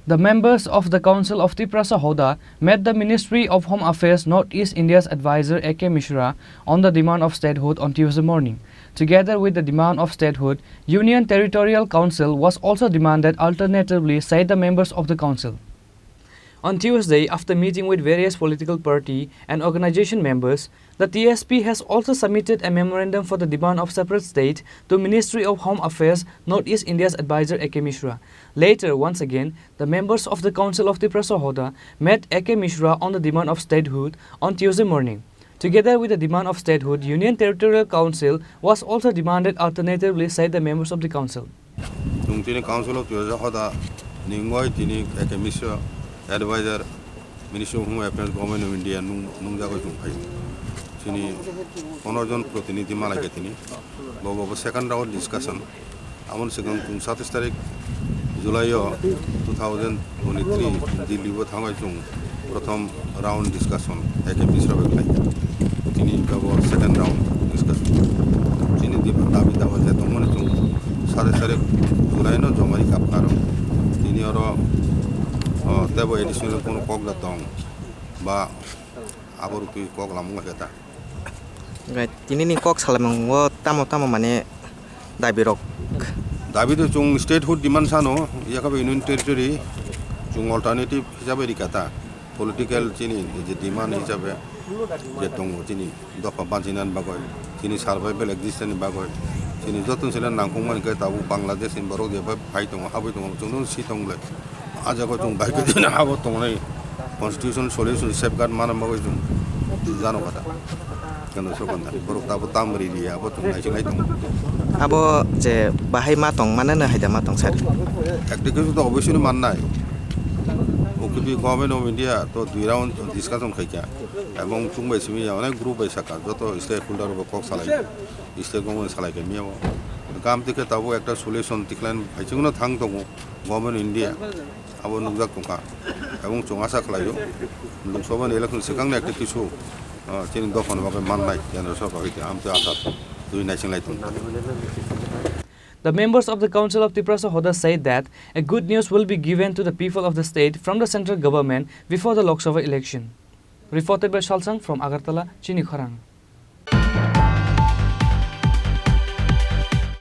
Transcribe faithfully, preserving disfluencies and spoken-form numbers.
The members of the Council of Tiprasa Hoda met the Ministry of Home Affairs Northeast India's advisor A K Mishra on the demand of statehood on Tuesday morning. Together with the demand of statehood, Union Territorial Council was also demanded alternatively, said the members of the council. On Tuesday, after meeting with various political party and organization members, the T S P has also submitted a memorandum for the demand of separate state to Ministry of Home Affairs Northeast India's advisor A K Mishra. Later, once again, the members of the Council of Tiprasa Hoda met A K Mishra on the demand of statehood on Tuesday morning. Together with the demand of statehood, Union Territorial Council was also demanded alternatively, said the members of the council. Chwng tini Council of Tiprasa Hoda ningoi tini A K Mishra, advisor, Ministry of Home Affairs, Government of India nung-, nungjagoi chwng phai. Chini pondro jon protinidhi malai khe tini. Bo, bo, bo second round discussion. Amoni swkang chwng satais tarik July o two thousand twenty-three Delhi o thangwi chwng prothom round discussion A K Mishra bai khlai. Tini abo second round discussion. Chini di dabi dawa je tongmani chwng satais tarik July no jomai kapkaro. Tini oro, o, tebo additional kono kok da tong ba abo rukwi kok lamung khe ta. Hingke tini ni kok salaimung o tamo tamo mane dabi rok? Dabi to chwng statehood demand sano, yakha Union Territory chwng alternative hisabe rikha ta, political chini je demand hisabe je tongo chini dopha bachinani bagwi, chini survival existence ni bagwi, chini joto sila nangkukmani khe tabuk Bangladesh ni borok je phai tongo, habwi tongo, chwngno si tong le. Ah jaga o chwng bai khe dina abo tongnai constitution solution safeguard mana bagwi chwng jano kata. Kendra sorkar da borok tabo tam ri ri abo chwng naising lai tongo. Abo je bahai ma tong mane no haida ma tong sir. Ekta kisu to obviously mannai. O K P Government of India to dui round discussion khaikha. Ebong chwng bai simi ya onek group bai saka joto stakeholder bo kok salai. State government salai khe miya o. Kam tikhe tabuk ekta solution tikhlai phaichingno thang tongo government India. Abo nukjak tongkha. Ebong chwng asa khlaio. Lok Sabha ni election swkangni ekta kisu, ah, chini dophani bagwi mannai Kendra Sorkar hoite amtwi asa twi naising lai tongkha. The members of the Council of Tiprasa Hoda said that a good news will be given to the people of the state from the central government before the Lok Sabha election. Reported by Salsang from Agartala, Chini Khorang.